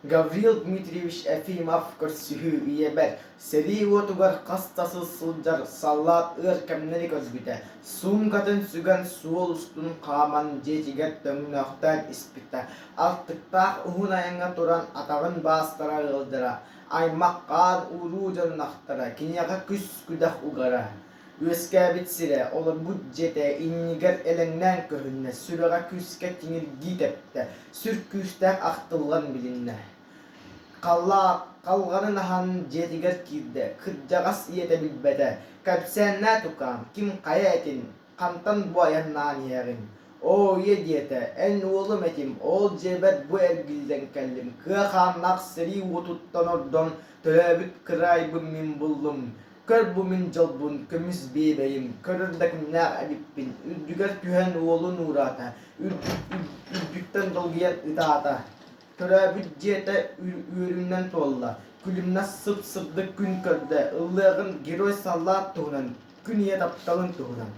Гаврил Дмитриевич Ефимов көрсүһүү ийэбэр сэрии уотугар хас да сыл сылдьар саллаат ыар кэмнэри көрбүтэ, суумкатын сүгэн суол устун хааман дьиэтигэр төҥнөөхтөөн испитэ, алтыктаах уһун айаҥҥа туран атаҕын баастара ыалдьара, аймах-хаан уруу дьоннохторо киниэхэ күс-күдэх угара. Үөскээбит сирэ, олорбут дьиэтэ иннигэр элэҥнээн көһүннэ, сүрэҕэ күүскэ тиҥиргии тэптэ, сүр күүстээх ахтыллан билиннэ. Халҕанын аһан дьиэтигэр киирдэ, кырдьаҕас ийэтэ билбэтэ, «Кэпсээннээ тукаам, ким хайа этин, хантан бу айаннаан иһэҕин?» «Оо, ийэ диэтэ, эн уолум этим, ол дьиэбэр бу эргиллэн кэллим, кыа хааннаах сэрии уотуттан ордон, төрөөбүт кыраайбын мин буллум, Көр бу мин дьолбун, көмүс биэбэйим, көрөр да күннээх эбиппин, үрдүгэр түһэн уолун уураата, үрдүттэн долгуйан ытаата. Төрөөбүт дьиэтэ үөрүүнэн туолла, күлүмнэс сып-сырдык күн көрдө, ыллыаҕын герой саллаат туһунан, күн ийэ тапталын туһунан.